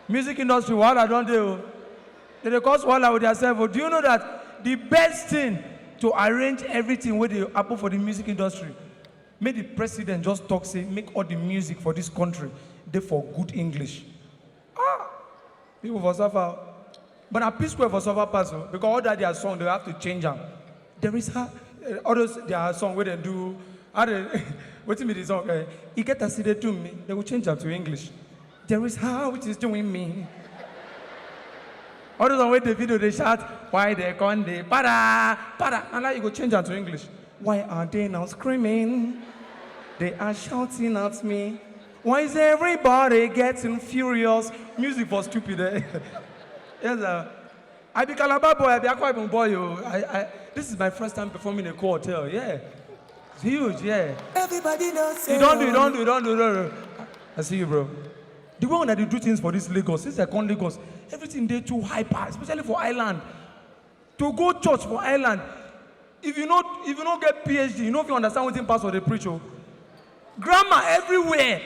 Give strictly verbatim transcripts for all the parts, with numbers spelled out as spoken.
Music industry, wahala don dey o. Dem dey cause wahala with theirself o. Do you know that the best thing to arrange everything wey dey happen for the music industry, make the president just talk say make all the music for this country dey for good English. Ah, people for suffer. But na P Square for suffer pass o, because all that their song, they have to change am. There is how, eh, all those their song wey dem do, how they, wetin be the song? Eh, e get as e dey do me, they will change am to English. There is how it is doing me. All those one wey Davido dey shout, why they come dey para, para, and now you go change am to English. Why are they now screaming? They are shouting at me. Why is everybody getting furious? Music for stupid, eh? Yes, sir. I be Calabar boy, I be Akwa Ibom boy, yo. I, I, this is my first time performing a cool hotel, yeah. It's huge, yeah. Everybody knows. You don't do, you don't do, you don't do, you don't do. I see you, bro. The way una dey do things for this Lagos, since I come Lagos, everything dey too hyper, especially for island. To go church for island, if you no, if you no get P H D, you no fit understand wetin pastor dey preach o. Grammar everywhere.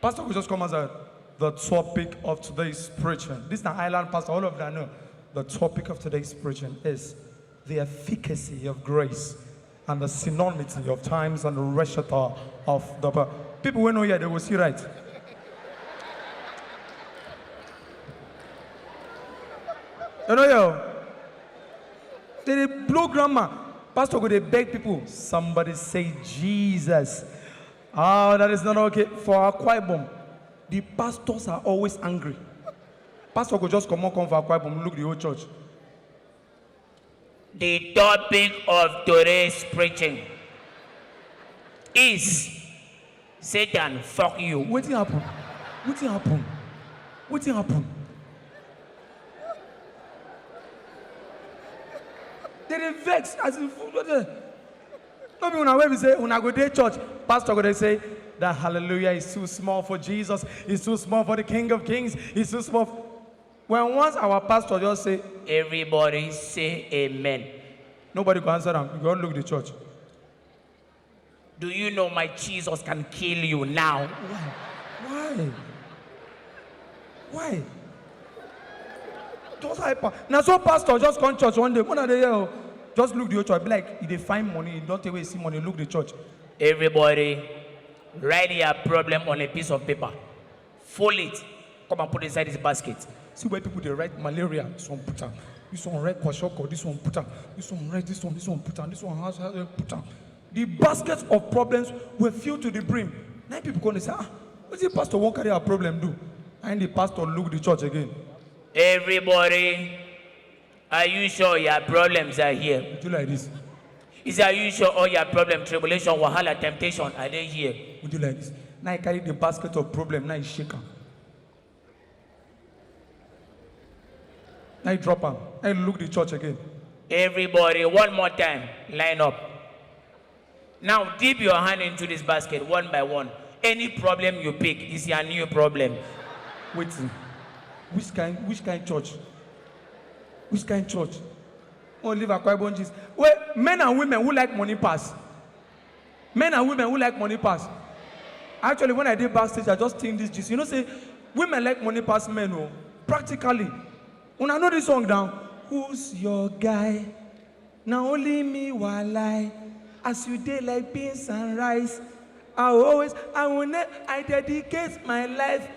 Pastor go just come outside. The topic of today's preaching. This na island pastor, all of them know. The topic of today's preaching is the efficacy of grace and the synonymity of times and the reshata of the pa-, people wey no hear, they will see right. You know, yo, they dey blow grammar. Pastor go dey beg people. Somebody say Jesus. Oh, that is not okay. For Akwa Ibom, the pastors are always angry. Pastor go just comot come for Akwa Ibom, look the whole church. The topic of today's preaching is Satan, fuck you. Wetin happen? Wetin happen? Wetin happen? They dey vex as in, no be una wey be say una go dey church, pastor go dey say, that hallelujah is too small for Jesus, it's too small for the King of Kings, it's too small. When once our pastor just say, everybody say amen, nobody go answer am. You go look the church. Do you know my Jesus can kill you now? Why? Why? Why? Just hyper. Na so pastor just come church one day. Una dey hear o. Just look the whole church. Be like, e dey find money. E don tey wey e see money. Look the church. Everybody, write your problem on a piece of paper. Fold it. Come and put inside this basket. See where people dey write malaria, this one put am. This one write kwashiorkor, this one put am. This one write this one, this one put am. This one house, house, put am. The basket of problems were filled to the brim. Now people come dey say, ah, wetin pastor wan carry our problem do? And the pastor look the church again. Everybody, are you sure your problems are here? We do like this. Is, are you sure all your problem, tribulation, wahala, temptation are they here? We do like this. Now he carry the basket of problem, now he shake am. Now he drop am. Now he look the church again. Everybody, one more time, line up. Now dip your hand into this basket one by one. Any problem you pick is your new problem. Wetin? Which kind, which kind church? Which kind church? Oh, leave Akwa Ibom gist. Well, men and women who like money pass. Men and women who like money pass. Actually, when I dey backstage, I just think this gist. You know, say women like money pass men. Oh, practically. Una know this song down. Who's your guy? Na only me walai. As you dey like beans and rice, I always, I will ne-, I dedicate my life.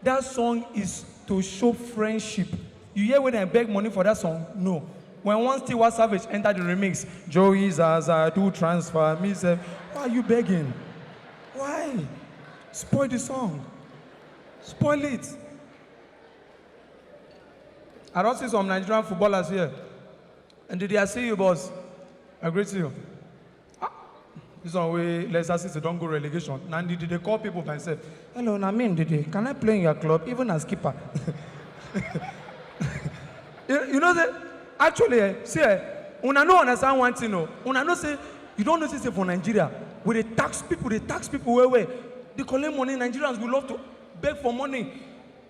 That song is to show friendship. You hear when I beg money for that song? No. When one Tiwa Savage enter the remix, Joey Zaza do transfer me sef. Why are you begging? Why? Spoil the song. Spoil it. I don see some Nigerian footballers here. And did I see you, boss? I greet you. Ah, this one wey Leicester City don go relegation. Na Ndidi dey call people by himself. Hello, na me Ndidi. Can I play in your club, even as keeper? You, you know say, actually, eh, see, eh, una no understand one thing, oh. Una know say, you don't notice say for Nigeria, we dey tax people, dey tax people well well. They collect money. Nigerians, we love to beg for money.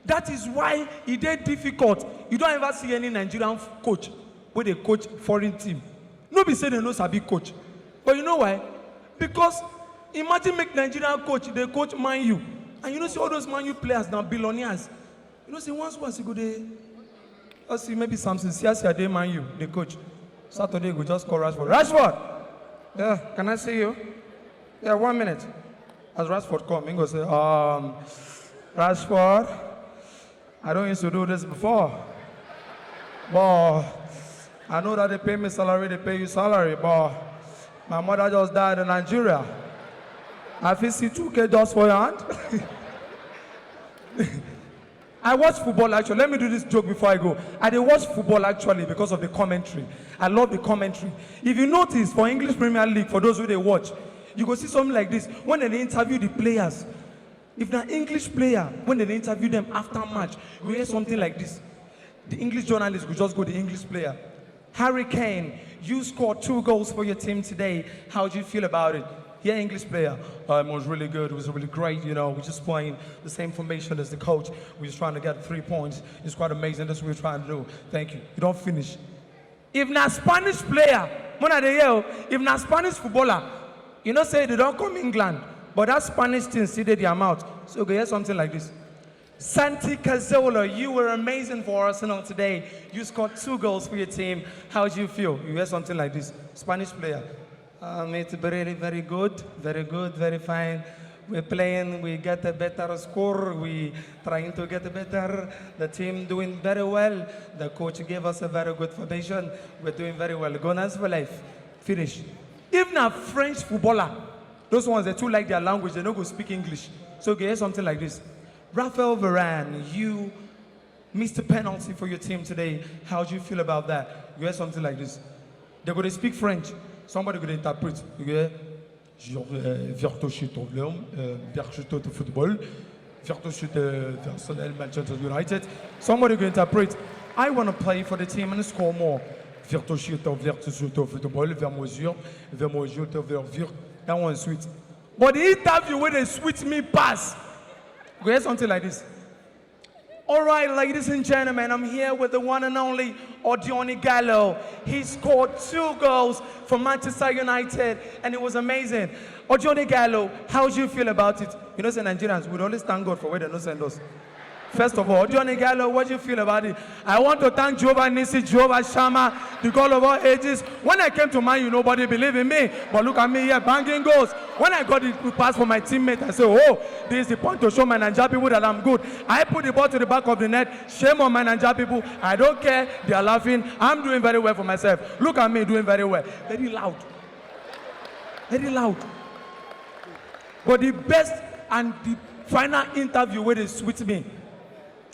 That is why e dey difficult. You don't ever see any Nigerian f-, coach wey dey coach foreign team. No be say dem no sabi coach, but you know why? Because imagine make Nigerian coach dey coach Man U, and you know say all those Man U players na billionaires. You know, say once, once you go there, I see maybe Samson, see, I see, I dey Man U, the coach. Saturday, go just call Rashford. Rashford! Yeah, can I see you? Yeah, one minute. As Rashford come, he go say, um, Rashford, I don't used to do this before. But I know that they pay me salary, they pay you salary, but my mother just died in Nigeria. I fit see two K just for your hand. I watch football actually. Let me do this joke before I go. I dey watch football actually because of the commentary. I love the commentary. If you notice, for English Premier League, for those who dey watch, you go see something like this. When they interview the players, if na English player, when they interview them after match, you hear something like this. The English journalist go just go the English player. Harry Kane, you scored two goals for your team today. How do you feel about it? Yeah, English player. Um, it was really good. It was really great. You know, we're just playing the same formation as the coach. We're just trying to get three points. It's quite amazing. That's what we're trying to do. Thank you. You don't finish. If na Spanish player, when I dey hear, if na Spanish footballer, you know say they don't come England, but that Spanish thing still dey their mouth. So you go hear something like this. Santi Cazorla, you were amazing for Arsenal today. You scored two goals for your team. How do you feel? You hear something like this. Spanish player. Um, it's really very good, very good, very fine. We're playing, we get a better score, we trying to get better. The team doing very well. The coach gave us a very good formation. We're doing very well. Gunners for life. Finish. If na French footballer, those ones they too like their language, they no go speak English. So you hear something like this. Raphael Varane, you missed a penalty for your team today. How do you feel about that? You hear something like this. They go to speak French. Somebody go to interpret. You hear? Genre, euh, Virtuoso de l'homme, euh, Virtuoso de football, Virtuoso de Arsenal, Manchester United. Somebody go interpret. I want to play for the team and score more. Virtuoso de, Virtuoso de football, vers mesure, vers mesure, vers vir. That one sweet. But the interview where they sweet me pass. Go hear something like this. All right, ladies and gentlemen, I'm here with the one and only Odion Ighalo. He scored two goals for Manchester United, and it was amazing. Odion Ighalo, how do you feel about it? You know, say Nigerians, we always thank God for where they no send us. First of all, Odion Ighalo, what do you feel about it? I want to thank Jehovah Nissi, Jehovah Shammah, the God of all ages. When I came to Man U, nobody believed in me. But look at me here, banging goals. When I got the pass for my teammate, I say, oh, this is the point to show my Naija people that I'm good. I put the ball to the back of the net. Shame on my Naija people. I don't care. They are laughing. I'm doing very well for myself. Look at me doing very well. Very loud. Very loud. But the best and the final interview where they sweet me.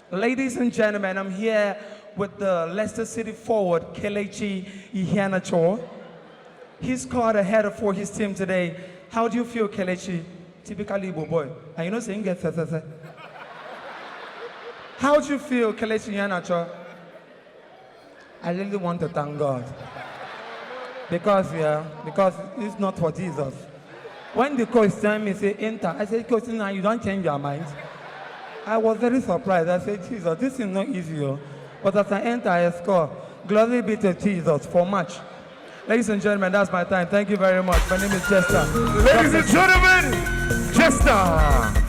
Ladies and gentlemen, I'm here with the Leicester City forward, Kelechi Iheanacho. He scored a header for his team today. How do you feel, Kelechi? Typically Igbo boy. And you know, saying get se, se, se. How do you feel, Kelechi Iheanacho? I really want to thank God. Because, yeah, because it's not for Jesus. When the coach tell me, say, enter, I said, coach, now you don't change your mind. I was very surprised. I said, Jesus, this is not easy. Oh. But as I enter, I score. Glory be to Jesus for much. Ladies and gentlemen, that's my time. Thank you very much. My name is Chester. Ladies and gentlemen, Chester.